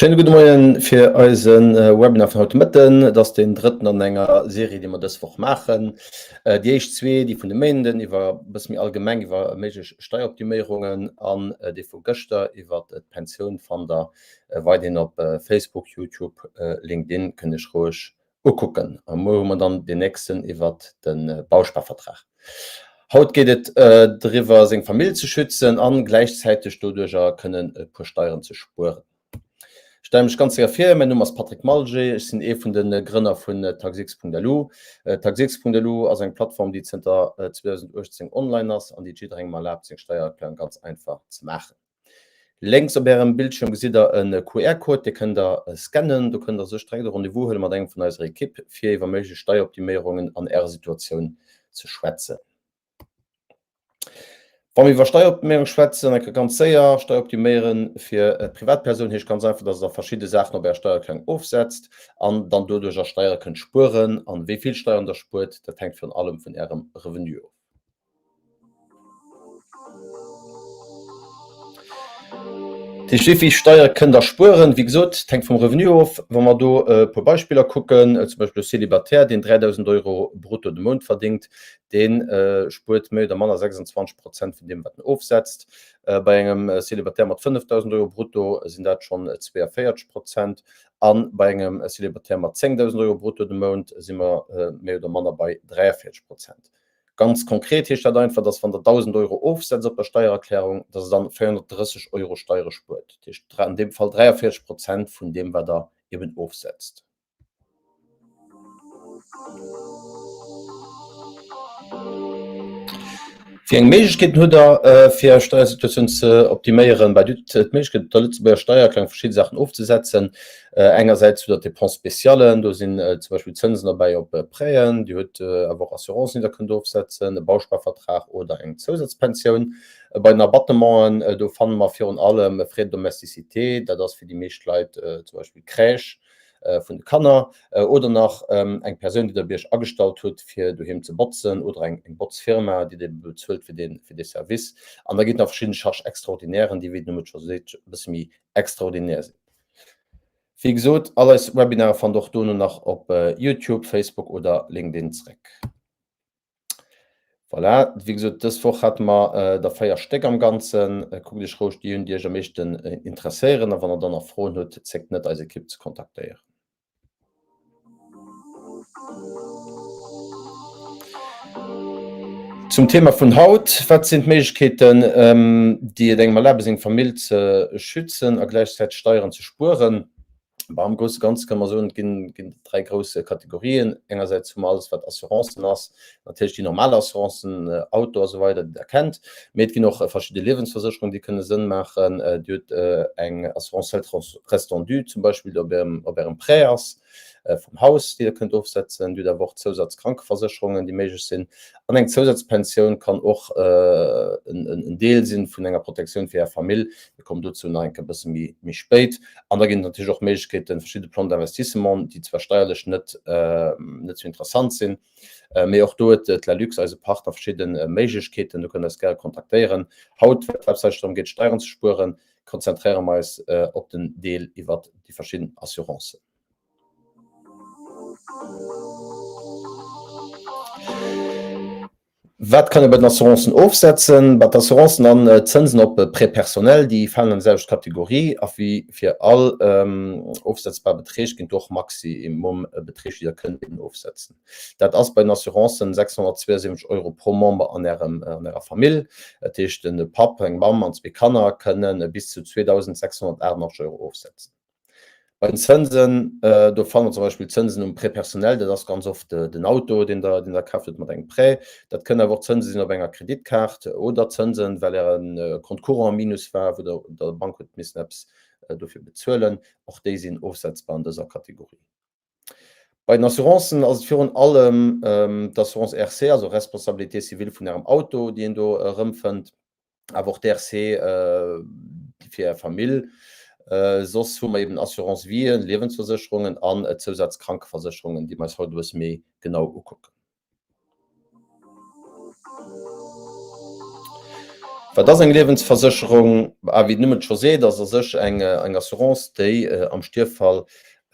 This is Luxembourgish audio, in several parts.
Schéine gudde Moien fir eise Webinar vun haut de Mëtten. Et ass deen drëtten an enger Serie, déi mer dës Woch maachen. Déi éischt zwee, déi vun de Méinden iwwer e bësse méi allgemeng iwwer méiglech Steieroptiméierungen an dee vu gëschter iwwer d'Pensioun fannt der weiderhin op Facebook, YouTube, LinkedIn. Kënnt iech roueg ukucken. A muer hu mer dann deen nächsten iwwert de Bausparvertrag. Haut geet et driwwer, seng Famill ze schützen an gläichzäiteg doduercher kënnen e puer Steieren ze spueren. Ech stelle mech ganz séier vir, mäin Numm ass Patrick Malger, ech sinn ee vun de Grënner vun Taxx.lu. Taxx.lu ass eng Plattform, déi zënter 2018 online ass an déi et jidderengem erlaabt, seng Steiererklärung ganz einfach ze maachen. Lénks op Ärem Bildschierm gesitt der e QR-Code, dee kënnt der scannen. Do kënnt der sech direkt e Rendez-vous huele mat engem vun eiser Ekipp, fir iwwer méiglech Steieroptiméierungen an Ärer Situatioun ze schwätzen. Wa mir iwwer Steieroptiméierung schwätzen, eng Kéier ganz séier, Steieroptiméiere fir Privatpersoun heescht ganz einfach, dass Der verschidde Saachen op Ärer Steiererklärung ofsetzt an dann doduercher Steiere kënnt spueren. An wéi vill Steieren Der spuert, dat hänkt virun allem vun Ärem Revenu of. Dat heescht, wéi vill Steiere kënnt Der spueren? Wéi gesot, et hänkt vum Revenu of. Wa mer do e puer Beispiller kucken, zum Beispill e Célibataire, deen 3.000 Euro brutto de Mount verdéngt, dee spuert méi oder manner 26 Prozent vun deem, wat en ofsetzt. Bei engem Célibataire mat 5.000 Euro brutto sinn dat schonn 42 Prozent. A bei engem Célibataire mat 10.000 Euro brutto de Mount si mer méi oder manner bei 43 Prozent. Ganz konkret heescht dat einfach, dass wann Der 1.000 Euro ofsetzt op der Steiererklärung, dass Der dann 430 Euro Steiere spuert. Dat heescht an deem Fall 43 Prozent vun deem, wat Der eben ofsetzt. Wéi eng Méiglechkeeten hutt Der, fir Är Steiersituatioun ze optiméieren? Bah, Dir hutt d'Méiglechkeet, op der Lëtzebuerger Steiererklärung verschidde Saachen ofzesetzen. Engersäits hutt Der d'Dépenses spéciales, do sinn zum Beispill Zënsen derbäi op Prêten. Dir hutt awer och Assurancen, déi Der kënnt ofsetzen, e Bausparvertrag oder eng Zousazpensioun. Bei den Abattementen, do fanne mer virun allem Frais de domesticité, dat ass fir déi meescht Leit zum Beispill d'Crèche vun de Kanner, oder nach eng Persoun, déi Der bei Iech agestallt hutt, fir doheem ze botzen, oder eng Botzfirma, déi Der bezuelt fir dee Service. An da ginn et nach verschidden Charges extraordinairen, déi, wéi den Numm et scho seet, e bësse méi extraordinär sinn. Wéi gesot, all eis Webinare fannt och dono nach op Youtube, Facebook oder LinkedIn zréck. Voilà, wéi gesot, dës Woch hate mer der 4 Stéck am Ganzen. Kuckt iech roueg déi un, déi iech am meeschten interesséieren a wann der dann nach Froen hutt, zéckt net eis Ekipp ze kontaktéieren. Zum Thema vun haut, Wat sinn d'Méiglechkeeten, déi et engem erlaben, seng Famill ze schützen a gläichzäiteg Steieren ze spueren? Bah, am grousse Ganze kënne mer soen, et ginn dräi grouss Kategorien. Engersäits hu mer alles, wat Assurancen ass, natierlech déi normal Assurancen, Auto a sou weider, déi Der kennt. Mee et ginn och verschidde Liewensversécherungen, déi kënne Sënn maachen. Dir hutt eng Assurance solde restant dû zum Beispill, déi op Ärem Prêt ass. vum Haus, déi Der kënnt ofsetzen. Dir hutt awer och Zousazkrankeversécherungen, déi méiglech sinn. An eng Zousazpensioun kann och en Deel si vun enger Protektioun fir Är Famill. Mir kommen dozou nach eng Kéier e bësse méi spéit. An da ginn et natierlech och Méiglechkeeten, verschidde Plans d'investissement, déi zwar steierlech net net sou interessant sinn, mee och do huet d'LALUX, eise Partner, verschidde Méiglechkeeten. Do kënnt Der eis gäre kontaktéieren. Haut, well et haaptsächlech drëm geet, Steieren ze spueren, konzentréiere mer eis op den Deel iwwert déi verschidden Assurancen. Wat kann ee bei den Assurancen ofsetzen? Bah, d'Assurancen an d'Zënsen op Prêts personnels, déi falen an déi selwecht Kategorie. A wéi fir all ofsetzbar Beträg ginn et och Maximum Beträg, déi Der kënnt eben ofsetzen. Dat ass bei den Assurancen 672 Euro pro Member an ärem, an ärer Famill. Dat heescht, e Papp, eng Mamm an zwee Kanner kënne bis zu 2.688 Euro ofsetzen. Bei den Zënsen, do fanne mer zum Beispill Zënsen um Prêt personnel, dat ass ganz oft den Auto, deen Der, deen Der kaaft hutt mat engem Prêt. Dat kënnen awer och Zënse sinn op enger Kreditkaart oder Zënsen, well Äre Compte courant am Minus war, wou Der der Bank hutt missen eppes dofir bezuelen. Och déi sinn ofsetzbar an dëser Kategorie. Bei den Assurancen ass et virun allem d'Assurance RC, also Responsabilité civile vun Ärem Auto, déi een do erëmfënnt. awer och d'RC fir Är Famill. Soss hu mer eben Assurance vie, Liewensversécherungen an Zousazkrankeversécherungen, déi mer eis haut e bësse méi genau ukucken. Wat ass eng Liewensversécherung? Ah, wéi den Numm et scho seet, ass a sech eng Assurance, déi am Stierffall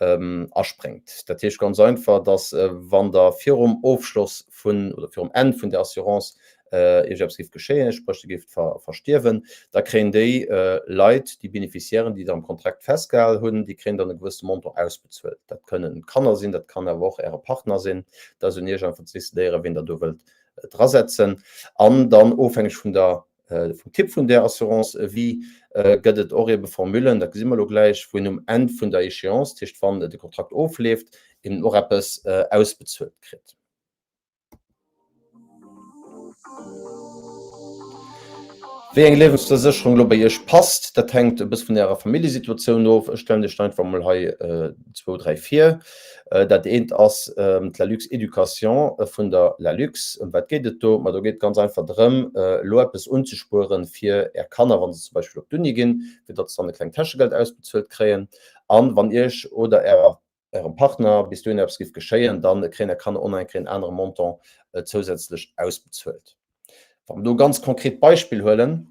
aspréngt. Dat heescht ganz einfach, dass wann Der virum Ofschloss vun oder virum Enn vun där Assurance Iech eppes géif geschéien, spréch Dir géift verstierwen, da kréien déi Leit, déi Beneficiairen, déi Der am Kontrakt festgehal hunn, déi kréien dann e gewësse Montant ausbezuelt. Dat kënnen Kanner sinn, dat kann awer och Äre Partner sinn. Dat ass un Iech einfach ze decidéieren, ween Der do wëllt drasetzen. An dann ofhängeg vun der, vum Typ vun där Assurance vie gëtt et och ebe Formulen, dat gesi mer elo gläich, wou een um Enn vun der Échéance, dat heescht wann de Kontrakt ofleeft, eben och eppes ausbezuelt kritt. Wéi eng Liewensversécherung elo bei Iech passt, dat hänkt e bësse vun Ärer Familljesituatioun of. Ech stellen Iech einfach emol hei zwou, dräi vir. Dat eent ass d'Lalux Education vun der Lalux. Ëm wat geet et do? Ma do geet et ganz einfach drëm, elo eppes unzespueren fir Är Kanner, wa se zum Beispill op d'Uni ginn, fir datt se dann e klengt Täschegeld ausbezuelt kréien. An wann Iech oder Ärer Ärem Partner bis dohin eppes géif geschéien, dann kréien Är Kanner och nach eng Kéier en anere Montant zousätzlech ausbezuelt. Wa mer do e ganz konkret Beispill huelen,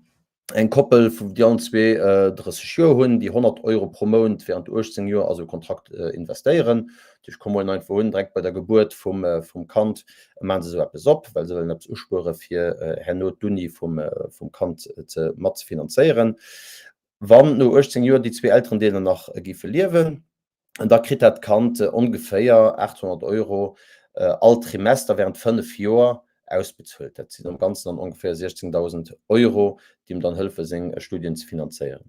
Eng Koppel, déi allen zwee 30 Joer hunn, déi 100 Euro pro Mount während 18 Joer a sou e Kontrakt investéieren, ech komme mol einfach un, direkt bei der Gebuert vum Kand maache se sou eppes op, well se wëllen eppes uspuere fir herno d'Uni vum Kand mat ze finanzéieren. Wann no 18 Joer déi zwee Elterendeeler nach géife liewen, da kritt dat Kand ongeféier 800 Euro all Trimester während 5 Joer ausbezuelt. Dat sinn am Ganzen dann ongeféier 16.000 Euro, déi em dann hëllefe seng Studien ze finanzéieren.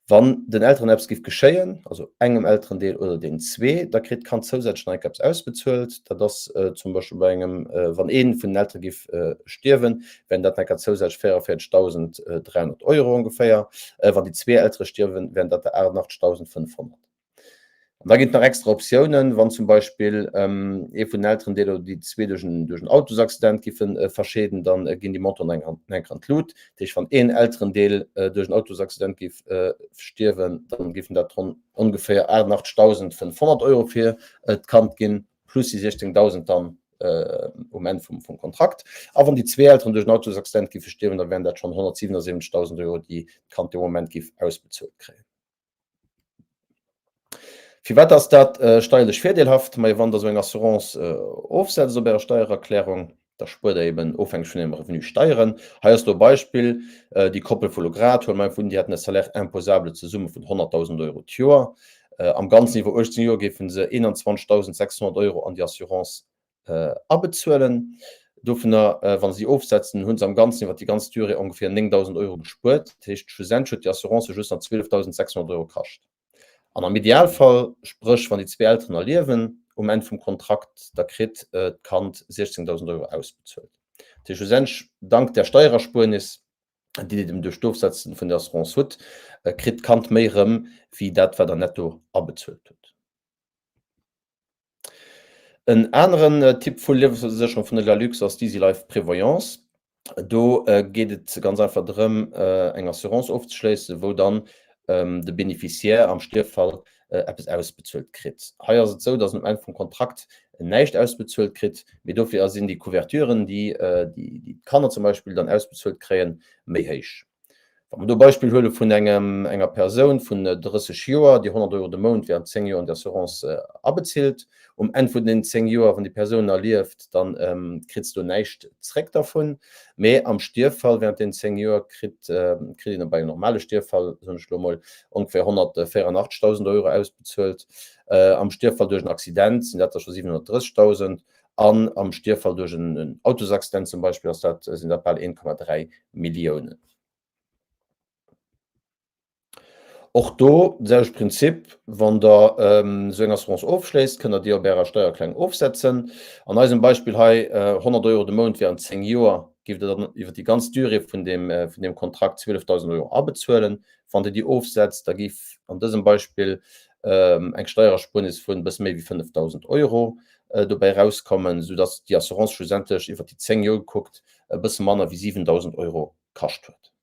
Wann den Elteren eppes géif geschéien, also engem Elterendeel oder deenen zwee, da kritt d'Kand zousätzlech nach enk eppes ausbezuelt. Dat ass zum Beispill bei engem, wann ee vun den Eltere géif stierwen, wären dat enker zousätzlech 44.300 Euro ongeféier. Wann déi zwee Eltere stierwen, wären dat der 88.500. An da ginn et nach extra Optiounen, wann zum Beispill ee vun den Elterendeeler oder déi zwee duerch en duerch en Autosaccident giffe verscheeden, da ginn déi Montanten eng eng Kéier an d'Lut. Dat heescht, wann een Elterendeel duerch en Autosaccident géif stierwen, da géifen dat ronn ongeféier 88.500 Euro fir d'Kand ginn, plus déi 16.000 dann um Enn vum Kontrakt. A wann déi zwee Elteren duerch en Autosaccident géife stierwen, da wären dat schonn 177.000 Euro, déi d'Kand dee Moment géif ausbezuelt kréien. Firwat ass dat steierlech virdeelhaft? Majo, wann Der esou eng Assurance ofsetzt op Ärer Steiererklärung, da spuert Der eben ofhängeg vun Ärem Revenu Steieren. Hei ass elo e Beispill, Déi Koppel vu lo grad, huele mer einfach un, déi hätten e Salaire imposable zesumme vun 100.000 Euro d'Joer. Am Ganzen iwwer 18 Joer géife se 21.600 Euro an déi Assurance abezuelen. Dovunner, wa se déi ofsetzen, hu se am Ganzen iwwer déi ganz Durée ongeféier 9.000 Euro gespuert. Dat heescht, schlussendlech huet déi Assurance just nach 12.600 Euro kascht. An am Idealfall, spréch wann déi zwee Elteren nach liewen um Enn vum Kontrakt, da kritt d'Kand 16.000 Euro ausbezuelt. Dat heescht, schlussendlech, dank där Steiererspuernis, déi Dir eben duerch d'Ofsetzen vun der Assurance hutt, kritt d'Kand méi erëm, wéi dat, wat Der netto abezuelt hutt. En aneren Typ vu Liewensversécherung vun der Lalux ass d'Easy Life Prévoyance. Do geet et ganz einfach drëm, eng Assurance ofzeschléissen, wou dann de Beneficiaire am Stierffall eppes ausbezuelt kritt. Hei ass et esou, dass en um Enn vum Kontrakt näischt ausbezuelt kritt, mee dofir sinn déi Couverturen, déi d'Kanner zum Beispill dann ausbezuelt kréien, méi héich. Wa mer do e Beispill huele vun engem, enger Persoun vun 30 Joer, déi 100 Euro de Mount während 10 Joer an déi Assurance abezilt, um Enn vun den 10 Joer, wann déi Persoun nach lieft, da kritt se do näischt zréck dervun. Mee am Stierffall während den 10 Joer kritt, kritt een bei engem normale Stierffall, soen ech elo emol, ongeféier 184.000 Euro ausbezuelt. Am Stierffall duerch en Accident sinn dat der scho 730.000 An am Stierffall duerch en Autosaccident zum Beispill ass dat, sinn dat bal 1,3 Milliounen. Och do de selwechte Prinzip, Wann Der esou eng Assurance ofschléisst, kënnt Der déi op Ärer Steiererklärung ofsetzen. An eisem Beispill hei 100 Euro de Mount während 10 Joer, géift Der dann iwwer déi ganz Durée vun deem Kontrakt 12.000 Euro abezuelen. Wann Der déi ofsetzt, da géif an dësem Beispill eng Steiererspuernis vun e bësse méi wéi 5.000 Euro dobäi erauskommen, soudass déi Assurance schlussendlech iwwert déi 10 Joer gekuckt e bësse manner wéi 7.000 Euro kascht huet.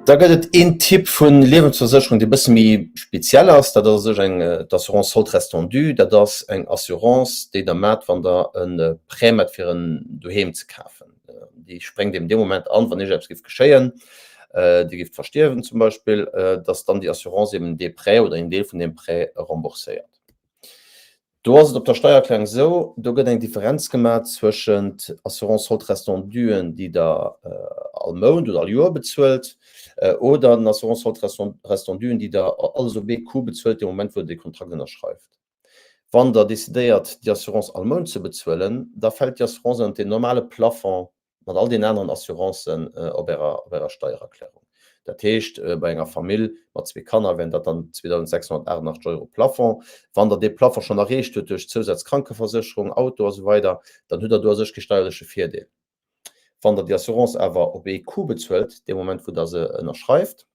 Da gëtt et een Typ vu Liewensversécherung, dee bësse méi speziell ass. Dat ass u sech eng d'Assurance solde restant dû. Dat ass eng Assurance, déi Der maacht, wann Der e Prêt maacht, fir en Doheem ze kafen. Déi spréngt eben dee Moment an, wann Iech eppes géif geschéien, Dir géift verstierwen zum Beispill, dass dann déi Assurance eben dee Prêt oder een Deel vun deem Prêt rembourséiert. Do ass et op der Steiererklärung esou, do gëtt eng Differenz gemaach zwëschent Assurance solde restant duen, déi Der all Mount oder all Joer bezuelt, oder den Assurance solde restant duen, déi Der alles op ee Coup bezuelt dee Moment, wou Der dee Kontrakt ënnerschreift. Wann Der decidéiert, déi Assurance all Mount ze bezuelen, da fält déi Assurance ënnert deen normale Plafond mat all den aneren Assurancen op Ärer Steiererklärung. Dat heescht, bei enger Famill mat zwee Kanner wären dat dann 2.688 Euro Plafond. Wann Der dee Plafond schonn erreecht hutt duerch Zousazkrankeversécherung, Auto a sou weider, dann hutt Der do a sech kee steierleche Virdeel. Wann Der déi Assurance awer op ee Coup bezuelt, dee Moment wou Der se ënnerschreift,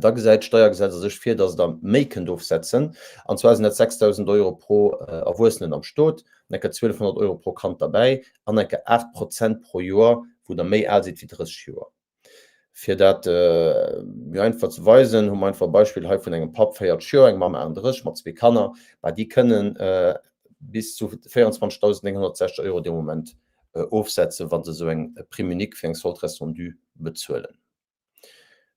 Da gesäit d'Steiergesetz a sech vir, dass Der méi kënnt ofsetzen, an zwar sinn dat 6.000 Euro pro Erwuessenen am Stot, an enker 1.200 Euro pro Kand derbäi an enker 8 Prozent pro Joer, wou Der méi al sidd wéi 30 Joer. Fir dat méi einfach ze weisen, hu mer einfach e Beispill hei vun engem Papp, 40 Joer, eng Mamm, 38, mat zwee Kanner. Bah, déi kënnen bis zu 24.960 Euro dee Moment ofsetzen, wa se esou eng Prime unique fir eng Solde restant dû bezuelen.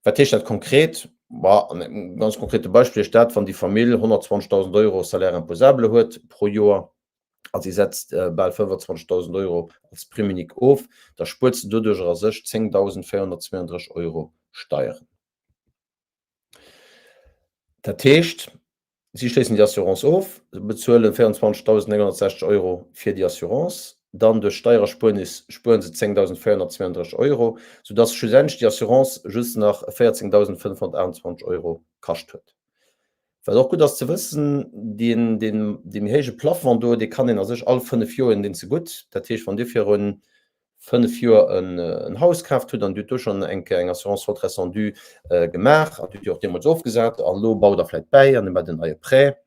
Wat heescht dat konkret? Ma an engem ganz konkrete Beispill heescht dat, wann déi Famill 120.000 Euro Salaire imposable huet pro Joer a si setzt bal 25.000 Euro als Prime unique of, da spuert se doduercher a sech 10.432 Euro Steieren. Dat heescht, Si schléissen déi Assurance of, bezuelen 24.960 Euro fir déi Assurance, dann duerch Steiererspuernis spueren se 10.432 Euro, soudass schlussendlech déi Assurance just nach 14.528 Euro kascht huet. Wat och gutt ass ze wëssen, deen dee méi héije Plafond do, dee kann een a sech all 5 Joer een deen zegutt. Dat heescht, wann Dir virun 5 Joer en Haus kaaft hutt an Dir hutt do schonn eng Kéier eng Assurance solde restant dû gemaach an Dir hutt déi och deemools ofgesat an elo baut Der vläicht bäi an Dir maacht en neie Prêt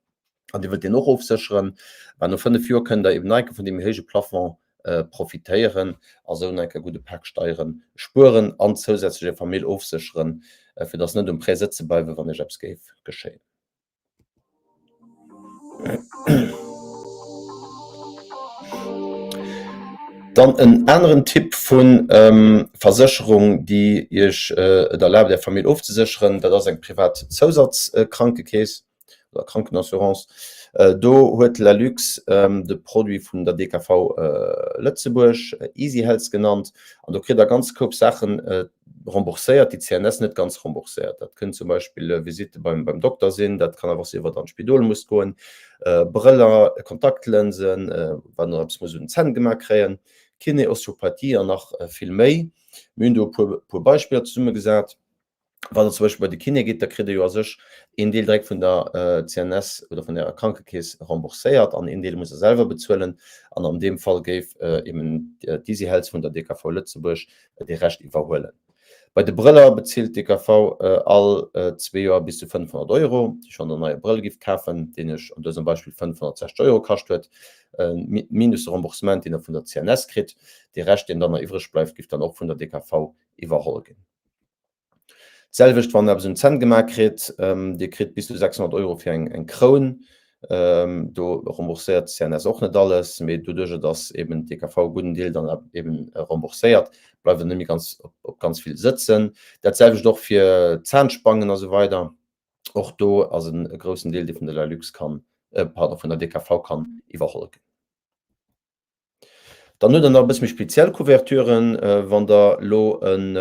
an Dir wëllt deen och ofsécheren, bah no 5 Joer kënnt Der eben nach eng Kéier vun deem méi héije Plafond profitéieren a sou nach eng Kéier gudde Pak Steiere spueren an zousätzlech Är Famill ofsécheren, fir dass se net um Prêt sëtze bleiwen, wann Iech eppes géif geschéien. Dann en aneren Typ vu Versécherung, déi Iech et erlaabt, Är Famill ofzesécheren, dat ass eng privat Zousazkrankekeess oder Krankenassurance. Do huet Lalux de Produit vun der DKV Lëtzebuerg, Easyhealth genannt, an do kritt Der e ganze Koup Saachen rembourséiert, déi d'CNS net ganz rembourséiert. Dat kënnen zum Beispill Visitte beim beim Dokter sinn, dat kann awer och sinn, wann Der an d'Spidol musst goen, Brëller, Kontaktlënsen, wann Der eppes musst un den Zänn gemaach kréien, Kiné, Osteopathie an nach vill méi. Mir hunn do e puer puer Beispiller zesummegesat. Wann Der zum Beispill bei de Kiné gitt, da kritt Der jo a sech een Deel direkt vun der CNS oder vun Ärer Krankekeess rembourséiert an een Deel musst Der selwer bezuelen. An an deem Fall géif eben d'EasyHealth vun der DKV Lëtzebuerg dee Rescht iwwerhuelen. Bei de Brëller bezilt d'DKV all zwee Joer bis zu 500 Euro. Déi schonn en neie Brëll giff kafen, deen iech an dësem Beispill 560 Euro kascht huet, minus de Remboursement, deen der vun der CNS kritt. Dee Rescht, deen dann nach iwwreg bleift, giff dann och vun der DKV iwwerholl ginn. D'selwecht wann der eppes un d'Zänn gemaach kritt, Dir kritt bis zu 600 Euro fir eng Kroun. Do rembourséiert d'CNS och net alles, mee doduercher datt eben d'DKV e gudden Deel dann eben rembourséiert, bleift der net méi ganz op ganz vill sëtzen. Dat selwecht och fir Zahnspangen a sou weider. Och do ass e groussen Deel, dee vun der Lalux kann, pardon, vun der DKV kann iwwerholl ginn. Dann hutt Der nach e bësse méi speziell Couverturen, wann Der elo eng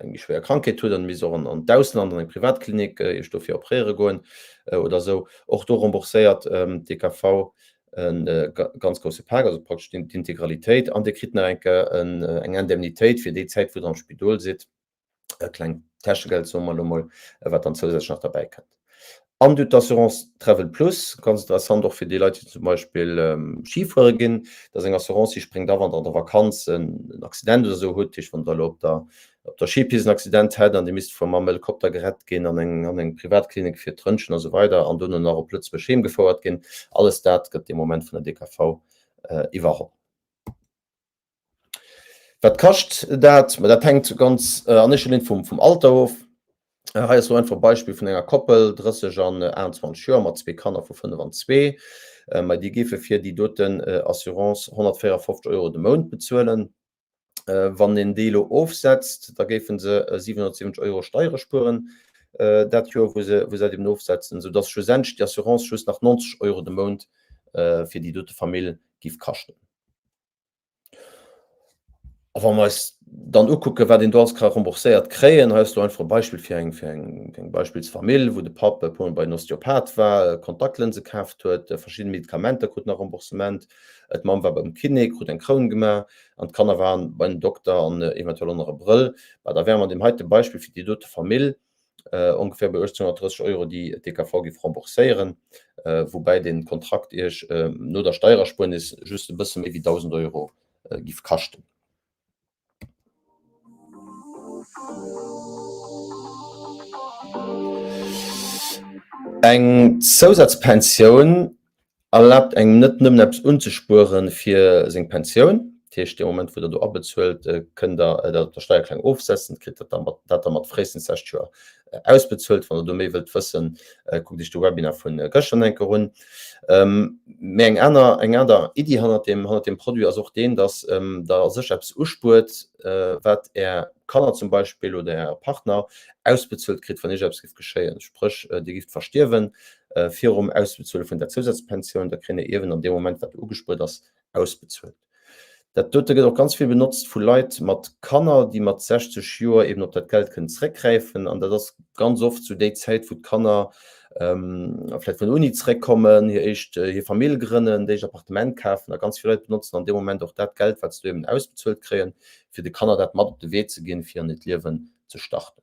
méi schwéier Krankheet hutt an misst och an d'Ausland, an eng Privatklinik Iech dofir opréiere goen oder esou. Och do rembourséiert d'DKV e ganz grousse Pak, also praktesch d'Integralitéit. An Dir kritt nach eng Kéier eng Indemnitéit fir déi Zäit, wou Der am Spidol sidd. e klengt Täschegeld, soe mer elo mol, wat dann zousätzlech nach derbäi kënnt. An du d'Assurance Travel Plus, ganz interessant och fir déi Leit, déi zum Beispill Ski fuere ginn. Dat ass eng Assurance, déi spréngt a, wann Der an der Vakanz en Accident oder esou hutt. Dat heescht, wann Der elo op der, op der Skipist en Accident hätt an Dir misst vu mam Helikopter gerett ginn an eng, an eng Privatklinik fir d'Röntgen a sou weider an dono nach op Lëtzebuerg heemgefouert ginn. Alles dat gëtt dee Moment vun der DKV iwwerholl. Wat kascht dat? Ma dat hänkt ganz an éischter Linn vum, vum Alter of. Hei ass elo einfach e Beispill vun enger Koppel, 30 an 28 Joer, mat zwee Kanner vu 5 an 2. Ma déi géife fir déi doten Assurance 154 Euro de Mount bezuelen. Wann een déi elo ofsetzt, da géife se 770 Euro Steiere spueren dat Joer, wou se, wou se dat eben ofsetzen, soudass schlussendlech déi Assurance just nach 90 Euro de Mount fir déi dote Famill géif kaschten. A wa mer eis dann ukucken, wat een do alles ka rembourséiert kréien, hei ass elo einfach e Beispill fir eng, fir eng, eng Beispillsfamill, wou de Papp e puermol bei den Osteopath war, Kontaktlënse kaaft huet, verschidde Medikamenter krut nach Remboursement, d'Mamm war beim Kiné, krut eng Kroun gemaach an d'Kanner waren bei den Dokter an eventuell och nach e Brëll. Bah, da wäre mer an deem heite Beispill fir déi dote Famill ongeféier bei 1.830 Euro, déi d'DKV géif rembourséieren, woubäi de Kontrakt Iech no der Steiererspuernis just e bësse méi wéi 1.000 Euro giff kaschten. Eng Zousazpensioun Erlaabt engem net nëmmen eppes unzespuere fir seng Pensioun, dat heescht dee Moment wou der do abezuelt, kënnt der dat op der Steiererklärung ofsetzen, kritt dat da mat dat da mat fréistens 60 Joer ausbezuelt. Wann der do méi wëllt wëssen, kuckt iech de Webinar vu gëschter nach eng Kéier un. Mee eng aner eng aner Iddi hannert deem hannert deem Produit ass och deen, datt der a sech eppes uspuert, wat är Kanner zum Beispill oder är Partner ausbezuelt kritt, wann iech eppes géif geschéien, spréch dir gifft verstierwen, virum Ausbezuele vun der Zousazpensioun, da kréien déi Ierwen an deem Moment, wat ugespuert ass, ausbezuelt. Dat dote gëtt och ganz vill benotzt vu Leit mat Kanner, déi mat 60 Joer eben op dat Geld kënnen zréckgräifen. An dat ass ganz oft sou déi Zäit, wou d'Kanner vläicht vun der Uni zréckkommen, hir éischt, hir Famill grënnen, d'éischt Appartement kafen. A ganz vill Leit benotzen an deem Moment och dat Geld, wat se do eben ausbezuelt kréien, fir de Kanner dat mat op de Wee ze ginn, fir an hiert Liewen ze starten.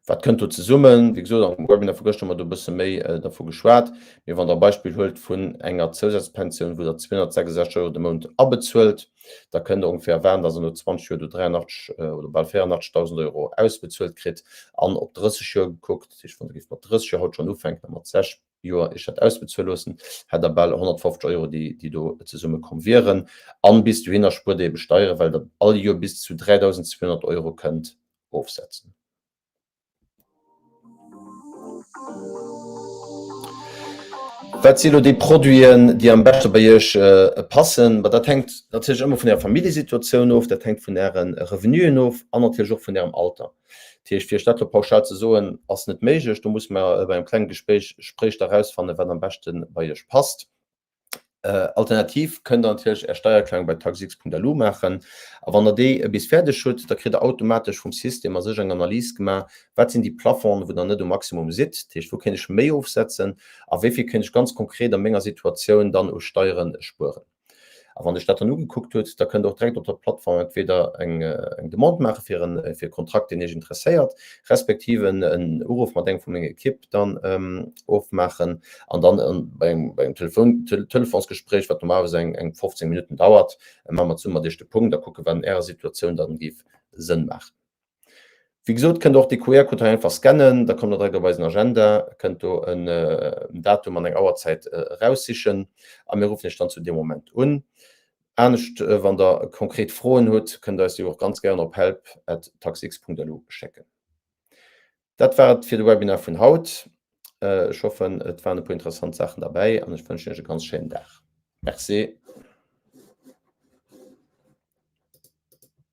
Wat kënnt do zesummen? Wéi gesot, am Webinar vu gëschter hu mer do e bësse méi dervu geschwat. Mee wann Der e Beispill huelt vun enger Zousazpensioun, wou Der 266 Euro de Mount abezuelt, da kënnt Der ongeféier erwaarden, dass Der no 20 Joer do 83 oder bal 84.000 Euro ausbezuelt kritt. An op 30 Joer gekuckt, dat heescht, wann Der géift mat 30 Joer haut schonn ufänken a mat 60 Joer Iech dat ausbezuele loossen, hätt Der bal 150 Euro, déi déi do zesummekomm wieren. An bis dohinner spuert Der ebe Steieren, well Der all Joer bis zu 3.200 Euro kënnt ofsetzen. Wat si elo déi Produiten, déi am beschte bei Iech passen? Ma dat hänkt natierlech ëmmer vun Ärer Familljesituatioun of, dat hänkt vun Äre Revenuen of an natierlech och vun Ärem Alter. Dat heescht, fir Iech dat elo pauschal ze soen, ass net méiglech. Do musse mer bei engem klenge Gespéich Gespréich da erausfannen, wat am beschte bei Iech passt. Alternativ kënnt der natierlech Är Steiererklärung bei taxx.lu maachen. A wann der déi bis fäerdeg hutt, da kritt der automatesch vum System a sech eng Analys gemaach, wat sinn déi Plafonds, wou der net um Maximum sidd, dat heescht, wou kéint ech méi ofsetzen a wéi vill kéint ech ganz konkret a menger Situatioun dann u Steiere spueren. A wann Dir dat dann ugekuckt hutt, da kënnt Der och direkt op der Plattform entweder eng Demande maache fir e Kontrakt, deen Iech interesséiert, respektiv en Uruff mat engem vu menger Ekipp dann ofmaachen an dann bei engem Telefonsgespréich, wat normalerweis eng 15 Minutten dauert, maache mer zesumme mat Iech de Punkt a kucke wat an Ärer Situatioun dann géif Sënn maachen. Wéi gesot, kënnt Der och de QR-Code hei einfach scannen, da kommt Der direkt op eisen Agenda, kënnt do en Datum an eng Auerzäit eraussichen a mir ruffen Iech dann zu deem Moment un. Anescht, wann Der konkret Froen hutt, kënnt Der eis déi och ganz gären op help@taxx.lu schécken. Dat war et fir de Webinar vun haut. Ech hoffen, et waren e puer interessant Saachen derbäi an ech wënschen Iech e ganz schéinen Dag. Merci.